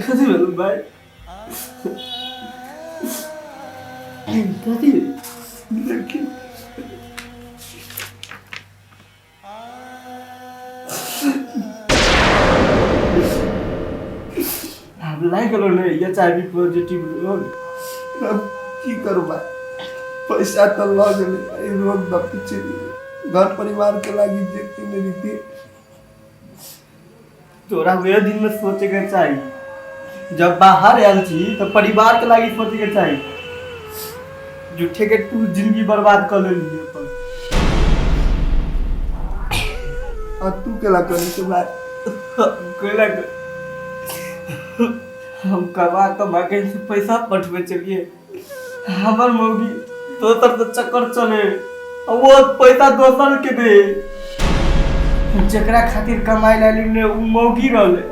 कथी भेल भाइ कथी देखियौ आब लागि गेलो ने एच I V positive रोग। अब की करू भाइ, पैसा तऽ लऽ गेलै, ई रोग दऽ पीछे घर परिवार के लागी देखते नहीं रीति। तोरा वह दिन में सोचे के चाही, जब बाहर आयल छी तो परिवार के लागी सोचे के चाही। झूठे के तू जिंदगी बर्बाद कर लेली अपन। आ तू केला करै छै भाइ? केला हम कमा कमा के पैसा पठबै छलियै, हमर मौगी दोसर से चक्कर चले, आ वो पैसा दोसर के दे। जकरा खातिर कमाइ लाली ने उ मौगी रहले,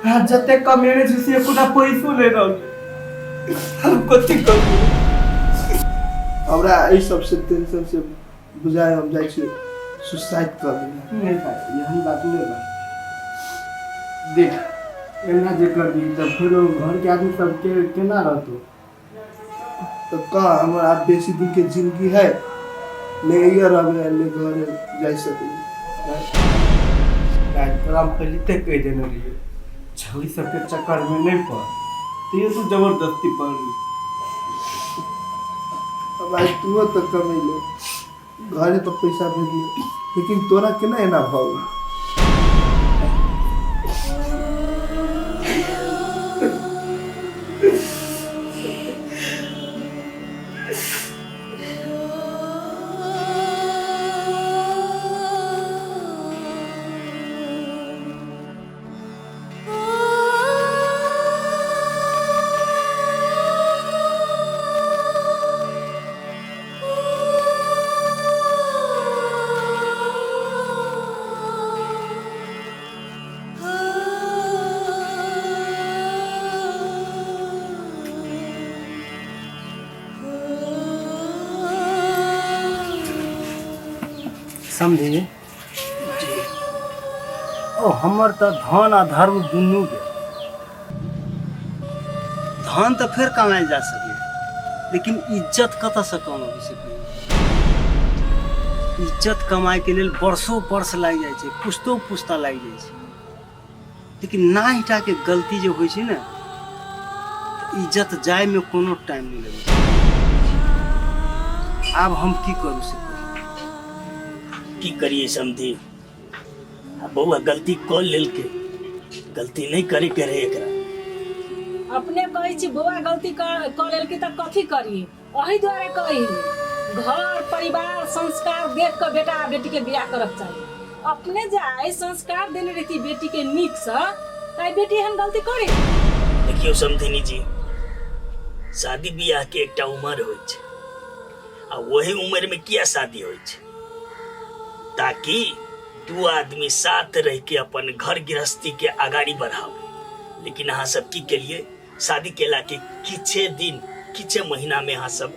आ जते कमेने छै से एकोटा पैसो नहि रहले। हम कथी करू? हमरा एहि सबसे टेंशन से बुझाय हम जाइ छी सुसाइड कर लेबै। नहीं भाई, एहन बात नहीं बा। देख, एना जे करबी तऽ फेर ओ घर के आदमी सबके केना रहतो? तऽ कह, हमर आब बेसी दिन के जिंदगी है ने, इहे रहबै ने घरे जाइ सकै। तोरा हम पहले ते कहि देने रहियै, छौड़ी सबके चक्कर में नहीं पड़, तैयो तू जबरदस्ती पड़। अब भाई तू तऽ कमेले, घरे तऽ पैसा भेजली, लेकिन तोरा केना एना भऽ गेल? समझी ओ, हमर तऽ धन आ धर्म दुनू गेल। धन तऽ फेर कमायल जा सके, लेकिन इज्जत कतऽसँ कमेबै से कहियौ? इज्जत कमाइके लेल वर्षो वर्ष लागि जाइ छै, पुश्तो पुश्ता लागि जाइ छै, लेकिन नाहिटाके गलती जे होइ छै ने, तऽ इज्जत जाइमे कोनो टाइम नहि लगै छै। आब हम की करू से कहियौ? की करिए समझी, आ बौआ गलती कऽ लेलकै, गलती नहि करे के रहे एकरा। अपने कहै छी बौआ गलती कऽ लेलकै तऽ कथी करी? एहि दुआरे कही, घर परिवार संस्कार देख कऽ बेटा आ बेटी के बियाह करक चाही। अपने जे आइ संस्कार देने रहती बेटी के नीक सँ, तऽ आइ बेटी एहन गलती करे? देखियौ समधिनी जी, शादी बियाह के एकटा उम्र होइ छै, आ वही उम्र में किया शादी होइ छै? ताकि दू आदमी साथ रह के अपन घर गृहस्थी के अगाड़ी बढ़ावे। लेकिन अहाँ सब की केलिए? शादी केला के किछे दिन, किछे महीना में अहाँ सब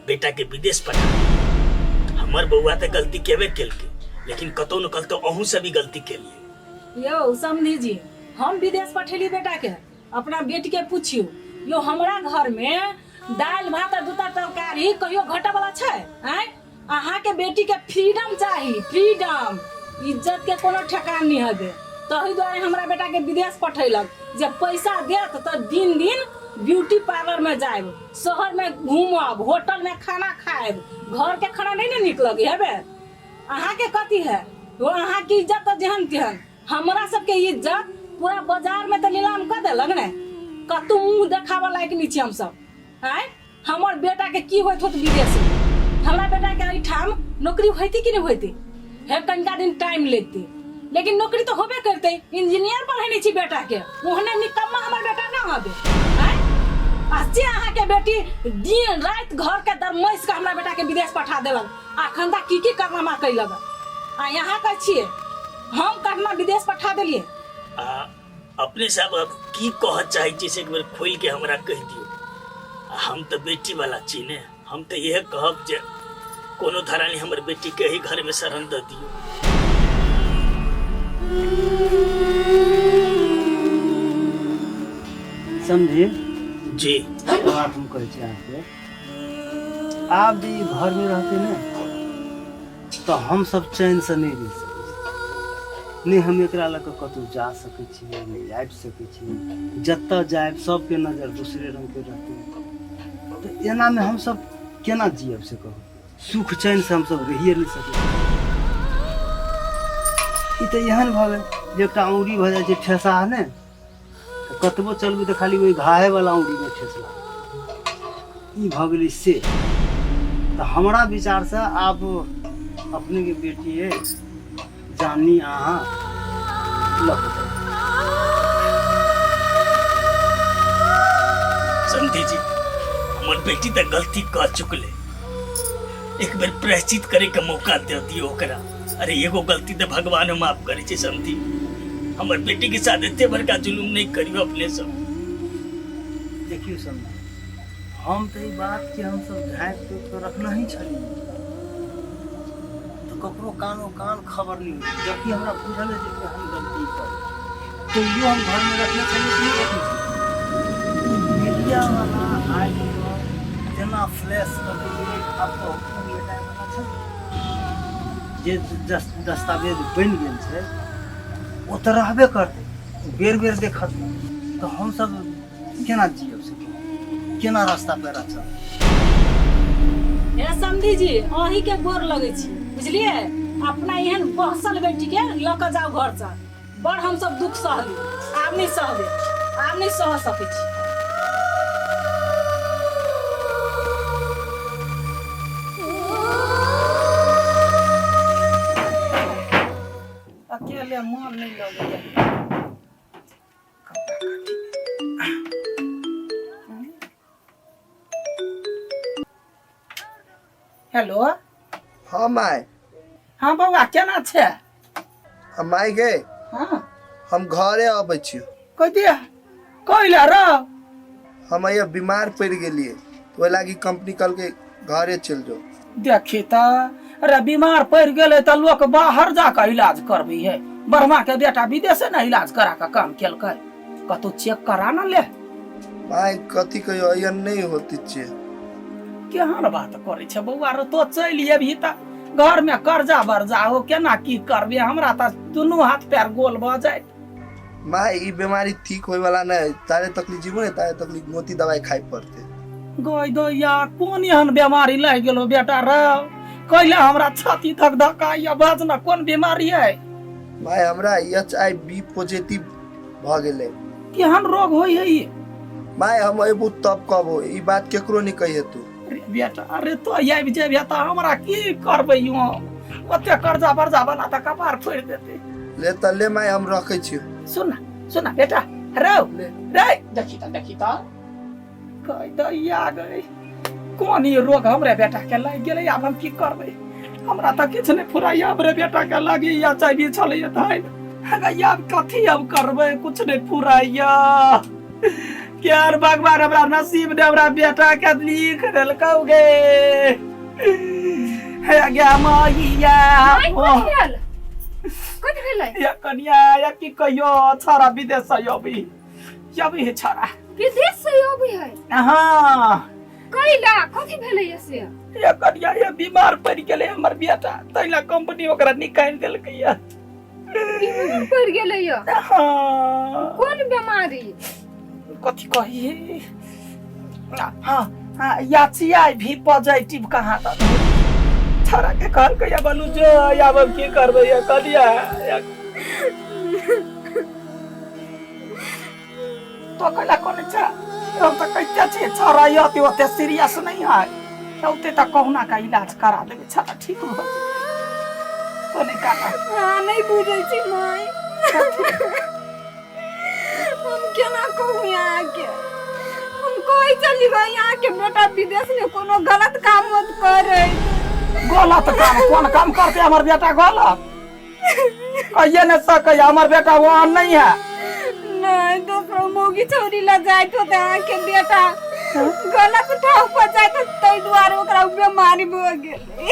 बेटा के विदेश पठा देलियै। हमर बौआ तऽ गलती केबे केलकै, लेकिन कतौ न कतौ अहूँ सब भी गलती केलिए। यौ समधी जी, हम विदेश पठेली बेटा के? अपना बेटी के पूछियो यो, हमरा घर में दालि भात आ दूटा तरकारी कहियो घटे वाला छै? आँय, अहाँ के बेटी के फ्रीडम चाही, फ्रीडम। इज्जत के कोनो ठेकान नहीं हबे, तही दुआरे हमरा बेटा के विदेश पठेलक जे पैसा देत तऽ दिन दिन ब्यूटी पार्लर में जायब, शहर में घूमब, होटल में खाना खायब। घर के खाना नहीं ने नीक लगे हेबे। अहाँ के कथी है वो? अहाँ के इज्जत तऽ जेहन तेहन, हमरा सबके इज्जत पूरा बाजार में तऽ नीलाम कऽ देलक ने। कतहु मुँह देखाबऽ लायक नहीं छी हमसब। आँय, हमर बेटा के की होइत होत विदेश में? हमरा बेटा के एहिठाम नौकरी होती कि नहीं होती? हे कनिका दिन टाइम लेते, लेकिन नौकरी तो होबे करते। इंजीनियर पढ़ेने छी बेटा के, ओहने निकम्मा हमर बेटा ना हबे। आँय? आ से अहाँ के बेटी दिन राति घर के दरमैस के हमरा बेटा के विदेश पठा देलक। अखन तक की की कारनामा कैलक। आ यहाँ कहै छियै हम कतना विदेश पठा देलियै। आ अपने साहब अब की कह चाहै छी से एक बेर खोलि के हमरा कहि दियौ। आ हम तऽ बेटी वाला छी ने, हम तऽ इएह कहब जे कोनो धरानी हमर बेटी के एहि घर में शरण दऽ दियौ। समझी जी बात हम कहै छी अहाँके, आब जे ई घरमे रहतै ने तऽ हमसभ चैनसँ नहि रहि सकै छी। नहि हम एकरा लऽ कऽ कतहु जा सकै छी, नहि आबि सकै छी। जतऽ जायब सबके नजर दोसरे रङ्गके रहतै। तऽ एनामे हमसभ केना जियब से कहू? सुख चैनसँ हमसभ रहिए नहि सकै छी। ई तऽ एहन भऽ गेल जे एकटा औंरी भऽ जाइ छै ठेसाह ने, तऽ कतबो चलबै तऽ खाली ओहि घाहेवला औंरीमे ठेस लागत। ई भऽ गेलै से। तऽ हमरा विचारसँ आब अपनेके बेटी अइ, जानी अहाँ लऽ कऽ जाउ। समधी जी, हमर बेटी तऽ गलती कऽ चुकले, एक बेर प्रायश्चित करे के मौका दे दियो ओकरा। अरे एगो गलती तऽ भगवान माफ करे छै समधी, हमर बेटी के साथ एते बड़का जुलुम नहीं करियो अपने सब। देखियौ समधी, हम तऽ ई बात के हमसब झाँपि तोपि कऽ रखने ही छलियै, तऽ ककरो कानो कान खबर नहि होइ, जबकि हमरा बुझल अछि जे हम गलती करी, तैयो हम घरमे रखने छलियै कि नहि रखने छलियै। मीडिया वाला आबि कऽ जेना फ्लैश कऽ देलियै, आब कहू मेटाय वाला छै? जे दस्तावेज बनि गेल छै ओ तऽ रहबे करतै, बेर बेर देखत तऽ हमसब केना जियब से कहू? केना रास्ता पैरा चलब? हे समधी जी, अहीं के गोर लगै छी, बुझलियै? अपना एहन बहसल बेटी के लऽ कऽ जाउ घर से। बड़ हमसब दुख सहली, आब नहि सहबै, आब नहि सह सकै छी। अकेले मन नहीं लगैया। हेलो। हाँ माय। हाँ बौआ, केना छै? आ माय गे। हाँ। हम घरे अबै छी। कह दिया कैला र? हम अइया बीमार पड़ गेलिए, ओहि लागी कंपनी कल के घरे चल जो। देखी त, अरे बीमार पड़ गेलै त लोक बाहर जाके इलाज करबी है। बर्मा के बेटा विदेशे ने इलाज करा के काम केलकै, कतौ चेक करा न ले। माय कथी कहियो, अइया नहीं होती छे। केहन बात करै छै बौआ रो, तो चलि एबही त घर में कर्जा बर्जा हो, केना की करबे? हमरा त दुनू हाथ पैर गोल भऽ जायत। माय ई बीमारी ठीक होय वाला नहीं, तारे तकलीफ जीबो ने तारे तकलीफ मोती दवाई खाइ पड़ते। गय दैया, कोन एहन बीमारी लागि गेलो बेटा रे? कैला हमरा छाती धक धकाइया, बाज ना कोन बीमारी है? माय हमरा एच I V positive भऽ गेलै। केहन रोग होइ है ई? माय हम अयबू तब कहबो, ई बात केकरो नहीं कहिए तू। अरे बेटा, अरे तो आबि जेबे तऽ हमरा की करबै यो? ओते कर्जा बर्जा वाला तऽ कपार फोड़ि देतै। ले तऽ ले माय, हम रखै छियो। सुन ना, सुन ना बेटा, रौ ले। रे देखी तऽ, देखी तऽ, कहि दैया गई, कोन ई रोग हमरे बेटा के लागि गेलै? आब हम की करबै? हमरा तऽ किछु नहि फुराइया। हमरे बेटा के लागि या चाबी छलैया धाइन, आब कथी हम करबै? कुछ नहि फुराइया। यार भगवान हमरा नसीब ने हमरा बेटा के लिख देलकौ गे। हे गे मैया। माय, कथी भेल? कथी भेलै? या कनिया, या की कहियो, छौड़ा विदेश से अबी अबी है छौड़ा। विदेश से अबै है? हाँ। कैला, कथी भेलै या से? या कनिया, या बीमार पड़ि गेलै हमर बेटा, तैला कंपनी ओकरा निकालि देलकै या। बीमार पड़ि गेलै या? हाँ। कोन बीमारी? कथी कही, हाँ हाँ, याचिया भी पॉजिटिव कहाँ तक छौड़ा के कहलकै या बोलू जो। आब हम की करबै या कनिया? या तो कैला कोन छै? हम तऽ कहिते छियै छौड़ा यति ओते सीरियस नहीं है, औते तऽ कहुना का इलाज करा देबै, छौड़ा ठीक भऽ जेतै। तो नहीं काटा। अहाँ नहि बुझै छी माय, हम केना कहू अहाँके? हम कहै छली अहाँके बेटा विदेश में कोनो गलत काम मत करे। गलत काम कोन काम करते हमर बेटा? गलत कहिए नहीं सकै, हमर बेटा वहाँ नहीं है। नहीं, दोसरो मौगी छौरी ला जाइत होते अहाँके बेटा, गलत ठाव पर जाइत होते, ताहि दुआरे ओकरा बीमारी भऽ गेलै।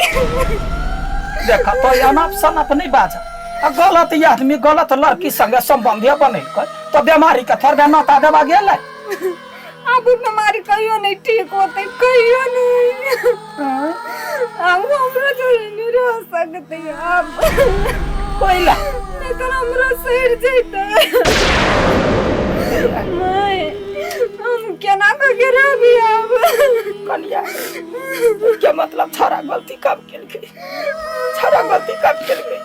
देखा तो अनाप शनाप नहीं बाज। आ गलत ई आदमी गलत लड़की संगे संबंधे बनेलकै तो बीमारी के थोड़बे नता देबा गेलै। आब उ बीमारी कहियो नहीं ठीक होते, कहियो नहीं। आब हमरा जोड़े नहीं रह सकते आब। कोइला नहीं तो हमरा सड़ जैते माय, हम केना कऽ रहबी आब? कनिया के मतलब छोरा गलती कब केलकै? छोरा गलती कब केलकै?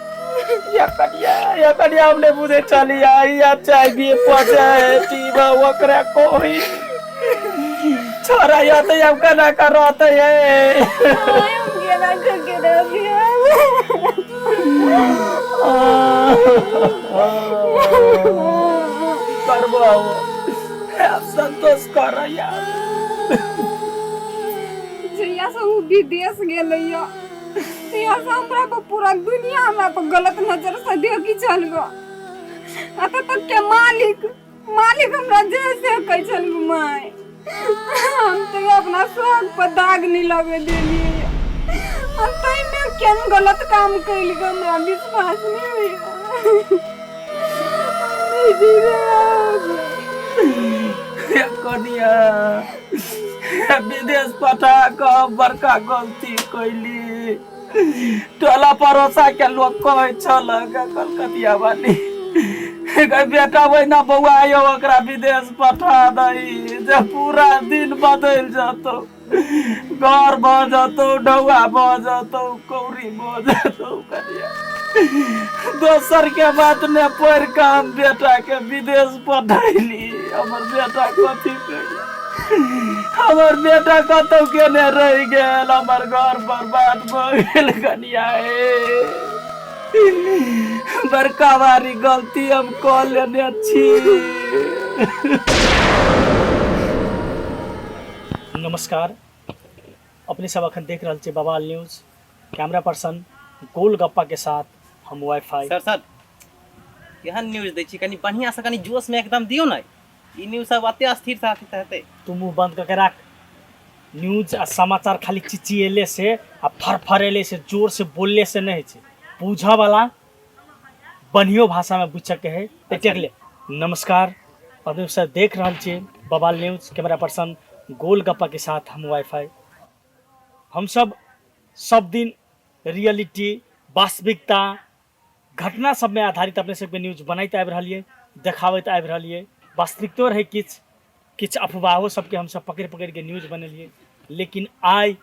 या कनिया, या कनिया, हमने बुझे चली आई या चाय भी पहुंचे पीबा ओकरा कोई छोरा या तो हम केना कर रहते है? माय, हम केना कऽ रहबी आब? करबो अब संतोष कर यार। जहिया से उ विदेश गेलै तहिया से हमरा पर पूरा दुनिया हमरा पर गलत नजर से देखी छल गो। एतऽ तक के मालिक, मालिक हमरा जैसे कहै छल माय, हम तो अपना शौक पर दाग नहीं लगे देलियै। हम ताहिमे केहन गलत काम कैल गो, हमरा विश्वास नहीं होइया। नहीं जीवे आब। कनिया, विदेश पठा कऽ बड़का गलती कैली। टोला पड़ोसा के लोग कहै छल, कलकतिया वाली गै बेटा ओहिना बौआ यौ, ओकरा विदेश पठा दही जे पूरा दिन बदलि जेतौ, घर भऽ जेतौ, ढौआ भऽ जेतौ, कौड़ी भऽ जेतौ। कनिया, दोसर के बात ने पढ़ि कऽ हम बेटा के विदेश पठैली। हमर बेटा कथी कैली? हमर बेटा कतौ केने रहि गेल, हमर घर बर्बाद भऽ गेल। कनिया हे, बड़का भारी गलती हम कऽ लेने छी। नमस्कार, अपने सब अखन देख रहल छी बवाल न्यूज, कैमरा पर्सन गोलगप्पा के साथ हम वाईफाई। सर सर, केहन न्यूज दै छी? कनि बढ़िआँसँ, कनि जोशमे एकदम दियौ ने। ई न्यूज सब एते अस्थिर से अथी हेतै? तू मुंह बंद करके राख। न्यूज आ समाचार खाली चिचिएले से आ फरफरेले से, जोर से बोलले से नहीं होइ छै। बुझऽ वाला बढ़ियो भाषा में बुझ सके है। तऽ देख ले। नमस्कार, अपने सब देख रहल छियै बवाल न्यूज, कैमरा पर्सन गोलगप्पा के साथ हम वाईफाई। हम सब सब दिन रियलिटी, वास्तविकता, घटना सबमे आधारित अपने सबके न्यूज बनैत आबि रहलियै, देखाबैत आबि रहलियै। वास्तविकतो रहै, किछु किछु अफवाहो सबके हमसब पकड़ि पकड़िके न्यूज बनेलियै। लेकिन आइ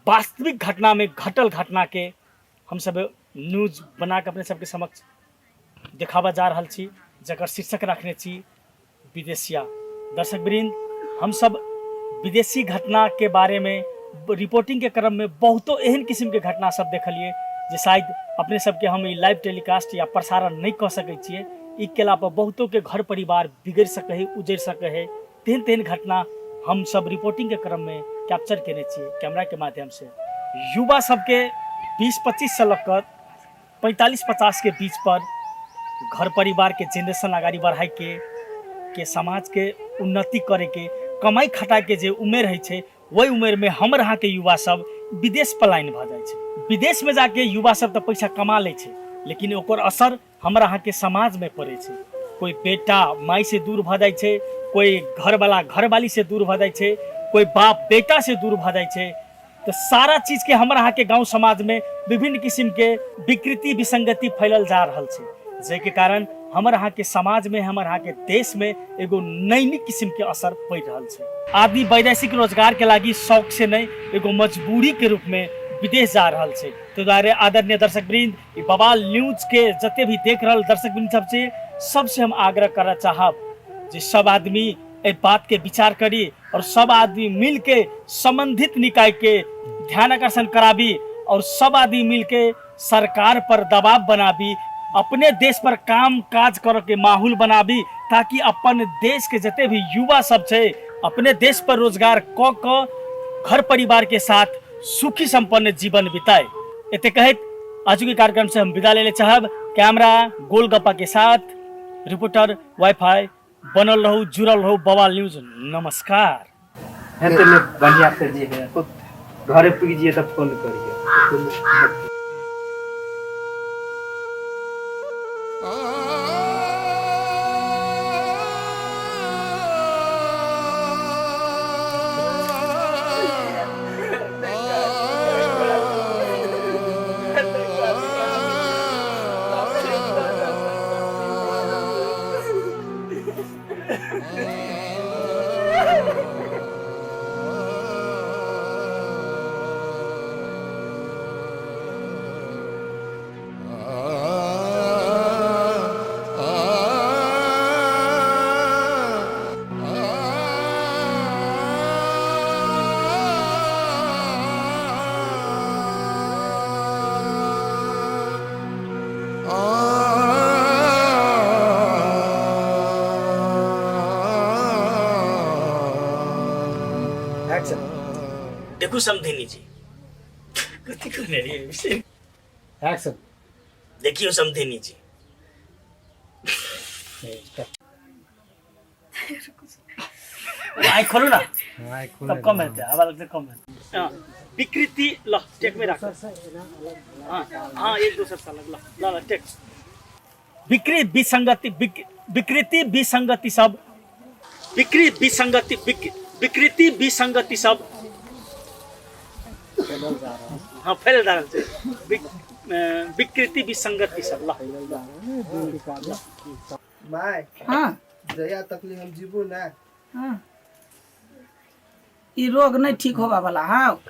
वास्तविक घटनामे घटल घटनाके हमसब न्यूज बनाके अपने सबके समक्ष देखाबऽ जा रहल छी, जकर शीर्षक रखने छी विदेशिया। दर्शक वृंद, हमसब विदेशी घटनाके बारेमे रिपोर्टिंगके क्रममे बहुतो एहन किसिमके घटना सब देखलियै जे शायद अपने सबके हम ई लाइव टेलीकास्ट या प्रसारण नहि कऽ सकै छियै। ई केला पर बहुतोके घर परिवार बिगड़ि सकै है, उजड़ि सकै है। तेहन तेहन घटना हम सब रिपोर्टिंगके क्रममे कैप्चर केने छियै कैमराके माध्यमसँ। युवा सबके 20-25 से लऽ कऽ 45-50 के बीच पर घर परिवार के जेनरेशन अगाडि बढ़ाइके के, समाज के उन्नति करैके, कमाइ खटाइके जे उमेर होइ छै, ओहि उमेरमे हमर अहाँके युवा सब विदेश पलायन भऽ जाइ छै। विदेशमे जाके युवा सब तऽ पैसा कमा लै छै, लेकिन ओकर असर हमर अहाँके समाजमे पड़ै छै। कोइ बेटा माय से दूर भऽ जाइ छै, कोइ घरवाला घरवाली से दूर भऽ जाइ छै, कोइ बाप बेटा से दूर भऽ जाइ छै। तऽ सारा चीजके हमर अहाँके गाँव समाजमे विभिन्न किसिमके विकृति विसंगति फैलल जा रहल छै, जाहिके कारण हमर अहाँके समाजमे, हमर अहाँके देशमे एगो नैनिक किसिमके असर पड़ि रहल छै। आदमी वैदेशिक रोजगारके लागि शौक से नहि, एगो मजबूरीके रूपमे विदेश जा रहल छै। ताहि दुआरे आदरणीय दर्शक वृंद, ई बवाल न्यूजके जते भी देख रहल दर्शक वृंद सब छै, सबसे हम आग्रह करऽ चाहब जे सब आदमी एहि बात के विचार करी और सब आदमी मिल के संबंधित निकाय के ध्यान आकर्षण कराबी और सब आदमी मिल के सरकार पर दबाव बनाबी, अपने देश पर काम काज कर के माहौल बनाबी, ताकि अपन देश के जते भी युवा सब छै अपने देश पर रोजगार क क घर परिवार के साथ सुखी संपन्न जीवन बिताए। एते कहैत आजू के कार्यक्रम से हम विदा लेले चाहब। कैमरा गोलगप्पा के साथ रिपोर्टर वाईफाई। बनल रहू, जुड़ल रहू बवाल न्यूज। नमस्कार। हेतै ने बढ़िया से जे है घरे पुगि जिए तऽ फोन करिए। देखू समधिनी जी, कथी कहने रहियै? एक्शन। देखियौ समधिनी जी, आँखि खोलू ना, तब कम हेतै, आवाज लगतै कम हेतै। हाँ, विकृति ल टेकमे राख। हाँ हाँ, एक दोसर से अलग। ल ल ल टेक। विकृत विसंगति, विकृति विसंगति सब, विकृत विसंगति, विकृति विसंगति सब, हाँ फैलल जा रहल छै। विकृति विसंगति सब। ल my. हाँ। जया तकली हम जीबो ना। हाँ, ई रोग नहीं ठीक होबा वाला। हाँ।